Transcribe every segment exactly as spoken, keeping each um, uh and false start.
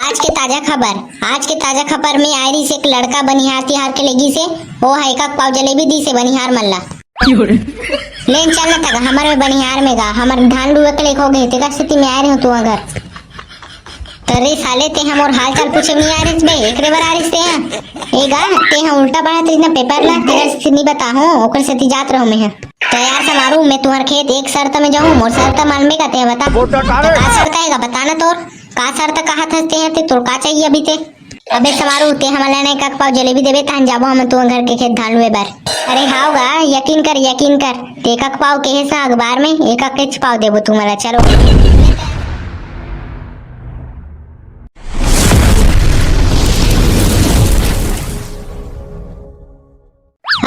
आज के ताजा खबर, आज के ताजा खबर में आय रहिस एक लड़का बनिहार तिहार के लेगिस हे, ओ ह एकक पाव जलेबी दिस हे बनिहार मन ला। लेन चल न तक हमर में बनिहार में गा, हमर धान लुए के लेक हो गए, तेकर सेती में आय रहे तुंहर घर। त रे साले, तेहा मोर हाल चाल पूछे नहीं आय रहिस बे, एकरे बर आय रहिस तेहा। ए गा, तेहा उल्टा पढ़त रहिस ना पेपर ला, तेकर सेती नहीं बताहूं, ओकर सेती जात रहूं मैं ह। त यार समारू, मैं तुंहर खेत एक शर्त में जाहूं, मोर शर्त मानबे का तेहा बता। त का शर्त आय गा, बता ना तोर। का शर्त कहत हस तेहा, ते तोर का चाहिए अभी ते? अबे समारू, ते हमन ला ना एकक पाव जलेबी देबे, तहन जाबो हमन तुंहर घर के खेत धान लुए बर। अरे हाव गा, यकीन कर, यकीन कर, ते एकक पाव केहे सा अखबार में, एकक केच पाव देबो तुमन ला, चलो।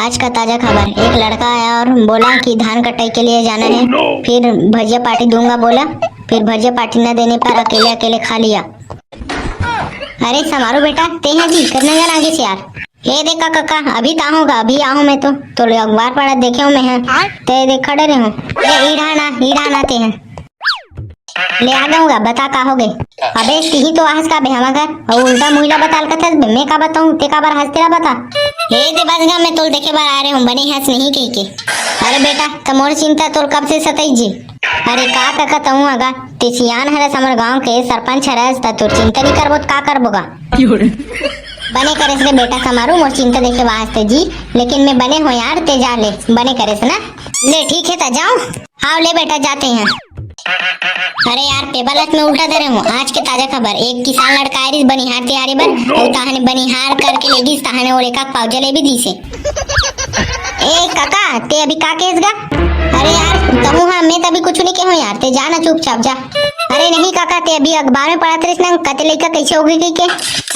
आज का ताजा खबर, एक लड़का आया और बोला कि धान कटाई के लिए जाना है, फिर भजिया पार्टी दूंगा बोला, फिर भजिया पार्टी न देने पर अकेले अकेले खा लिया। अरे समारू बेटा, तेहा जी, कितना जन आगे से यार? ए देख का काका, अभी त आहूं गा, अभी आहूं मैं तो, तो ले अखबार पढ़त देखे हूं मैं ह। ते देख खड़े रहे हूं। ए ईढ़ा ना, ईढ़ा ना तेहा। ले आ गऊं गा, बता का हो गए? अबे तिही तो आहस का बे हमर घर, अउ उल्टा मुहिला बताल कथस बे, मैं का बताऊं, ते काबर हंसते ला बता। ए दे बस गा, मैं तोल देखे बर आ रहे हूं, बने हंस नहीं कह के। अरे बेटा, त मोर चिंता तोल कब से सताई जी? अरे का काका तहूं अगा, ते सियान हरस, हमर गांव के सरपंच हरस, त तोर चिंता नहीं करबो त का करबो गा? बने करेस रे बेटा समारू, मोर चिंता देखे वास्ते जी, लेकिन मैं बने हो यार, ते जा ले, बने करेस ना। ले ठीक है त जाओ। हाव ले बेटा, जाते हैं। अरे यार, पेपर लट में उल्टा दे रहे हूँ। आज के ताजा खबर, एक किसान लड़का आय रिस बनिहार तिहारी बर, अउ तहने बनिहार करके लेगिस, तहने ओला एकक पाव जलेबी दिस हे। ए काका, ते अभी का केस गा? अरे यार, तहूं हा, मैं तभी कुछ नहीं कहूं यार, ते जा ना चुपचाप जा। अरे नहीं काका, ते अभी अखबार में पढ़त रहिस ना, कते लइका कैसे हो गई कह के।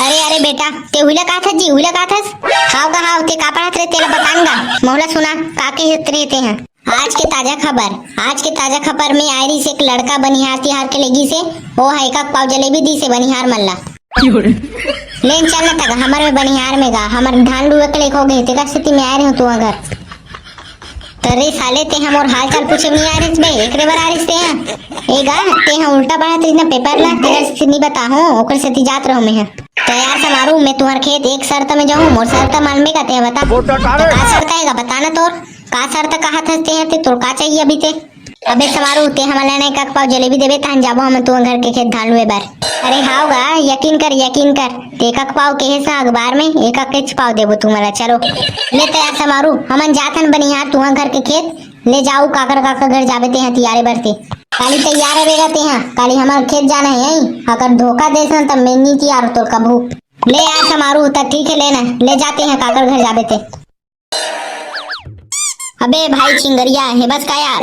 अरे अरे बेटा, ते हुला का थस जी, हुला का थस? हाव का हाव, ते का पढ़त रहे, तेला बतान गा, मोहला सुना, का कहत रहे ते हैं। आज के ताजा खबर, आज के ताजा खबर में आय रिस एक लड़का बनिहार तिहार के लेगिस हे, ओ ह एकक पाव जलेबी दिस हे बनिहार मन ला। लेन चल न तक, हमर में बनिहार में गा, हमर धान लुए के लेक हो गए, तेकर सेती में आय रहे हूँ तुंहर घर। त रे साले, तेहा मोर हाल चाल पूछे नहीं आय रिस बे, एकरे बर आय रिस तेहा। ए गा, तेहा उल्टा पढ़त रिस ना पेपर ला, तेकर सेती नहीं बताहूँ, ओकर सेती जात रहूँ मैं ह। त यार समारू, मैं तुंहर खेत एक शर्त में जाहूँ, मोर शर्त मानबे का तेहा बता। त का शर्त आय गा, बता ना तोर। का शर्त कहत हस तेहा, ते तोर का चाहिए अभी ते? अबे समारू, ते हमन ला ना एकक पाव जलेबी देबे, तहन जाबो हमन तुंहर घर के खेत धान लुए बर। अरे हाव गा, यकीन कर, यकीन कर, ते एकक पाव केहे सा अखबार में, एकक केच पाव देबो तुमन ला, चलो। ले त यार समारू, हमन जात हन बनिहार तुंहर घर के खेत, ले जाऊ काकर काकर घर जाबे तेहा तियारे बर ते। काली तैयार हवे गा तेहा, काली हमर खेत जाना हे, अगर धोखा देस ना त मैं नी तियार तोर कभू। ले यार समारू, त ठीक हे, ले ना, ले जाते हैं काकर घर जाबे ते। अबे भाई चिंगरिया, हेबस का यार?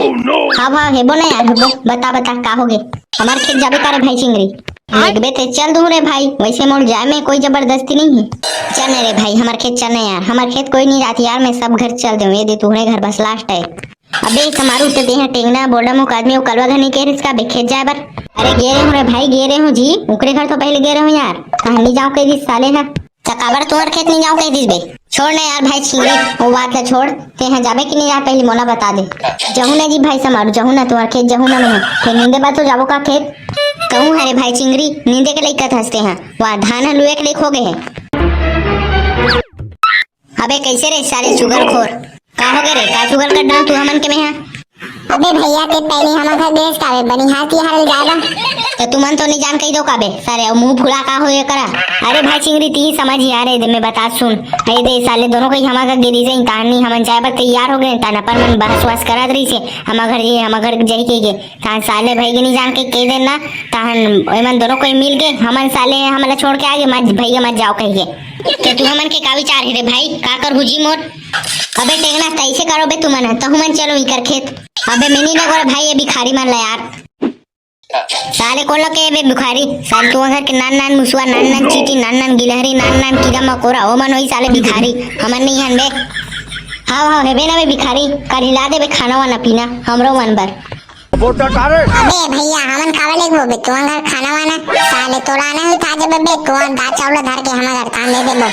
हाव हाव, हेबो ना यार, हेबो। बता बता, का हो गे? हमर खेत जाबे का रे भाई चिंगरी? देखबे ते चल दूं रे भाई, वैसे मोर जाए में कोई जबरदस्ती नहीं है। चल ना रे भाई, हमर खेत चल ना यार, हमर खेत कोई नहीं जात यार, मैं सब घर चल देऊं, ये दे तुंहरे घर बस लास्ट है। अबे समारू, ते तेहा टेंगना बोड़ा मुख आदमी, वो कलवा घर नहीं कह रिस का बे खेत जाए बर? अरे गे रहे हूँ रे भाई, गे रहे हूँ जी, ओकरे घर तो पहले गे रहे हूँ यार, कहा नहीं जाओ कह रिस साले हा। त काबर तुंहर खेत नहीं जाओ कह दिस बे? छोड़ ना यार भाई चिंगरी, वो बात ला छोड़। तेहा जाबे कि नहीं जाबे, पहले मोला बता दे। जहूं ना जी भाई समारू, जहूं ना तुंहर खेत, जहूं ना मैं। फेर नींदे बर तो जाबो का खेत? कहूं हरे भाई चिंगरी, नींदे के लइक कथस तेहा। वाह, धान ह लुए के लइक हो गए हे। अबे कैसे रे साले चुगलखोर? का हो गए रे? का चुगल कर रहा तू हमन के में हा? अबे भैया, ते पहली हमर घर गेस काबे, बनिहार तिहार ल जाए बर। त तुमन तो नहीं जान कही दो काबे, सारे, अउ मुंह फुला का हो ये करा। अरे भाई चिंगरी, ती समझ यार, ए दे मैं बता सुन। ए दे साले दोनों कही हमर घर गिरी जाइन, ताहन नहीं हमन जाए बर तैयार हो गए, तान अपन मन बहस वहस करत रही से, हमर घर ये, हमर घर जाही कही के। ताहन साले भाई के नहीं जान के कह देना, ताहन एमन दोनों कोई मिल के, हमन साले, हमला छोड़ के आगे, मत भैया मत जाओ कही के। ते तू हमन के का विचार हे रे भाई, का कर हुजी मोर? अबे टेंगना, तैसे करो बे तुमन, तहु मन चलो इकर खेत। अबे मैं नहीं लगो रे भाई, ये भिखारी मन ला यार। साले कोन ला कहे बे भिखारी? साले तुंहर घर के नान नान मुसवा, नान नान चीटी, नान नान गिलहरी, नान नान कीड़ा मकोरा, ओ मन होई साले भिखारी, हमन नहीं हन बे। हाव हाव, हेबे ना बे भिखारी, काली ला देबे खाना वाना पीना हमरो मन बर। अबे भैया, हमन काबर लेगबो बे तुंहर घर खाना वाना? साले तोला आना ही था जब बे, तुंहर दाल चावल धर के हमर घर थान दे देबो।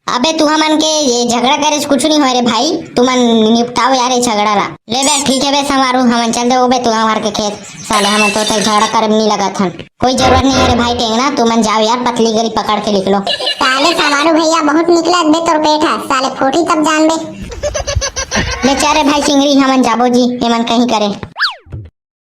अबे तुमन के ये झगड़ा करे से कुछ नहीं होय रे भाई, तुमन निपटाओ यार ये झगड़ा ला। ले बे ठीक है बे समारू, हमन चल दे ओ बे तुमन के खेत। साले हमन तो तक झगड़ा करे नहीं लगत हन, कोई जरूरत नहीं है रे भाई टेंगना, तुमन जाओ यार पतली गरी पकड़ के निकलो। साले समारू भैया बहुत निकलत बे तोर पेट है, साले फोटी तब जान बे। ले चल रे भाई चिंगरी हमन जाबो जी, एमन कहीं करे।